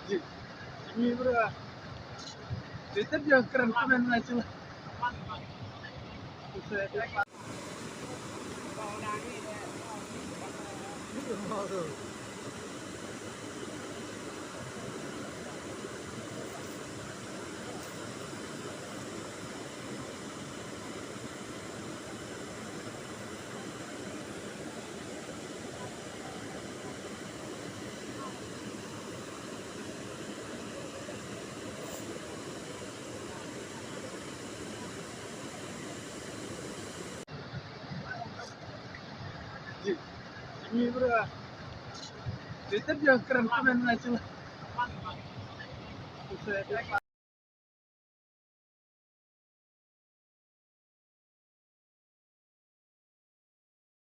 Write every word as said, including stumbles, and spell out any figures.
Ji, Jimmy bro. Kita dia keren komen macam. Jimmy bro. Kita dia keren komen macam.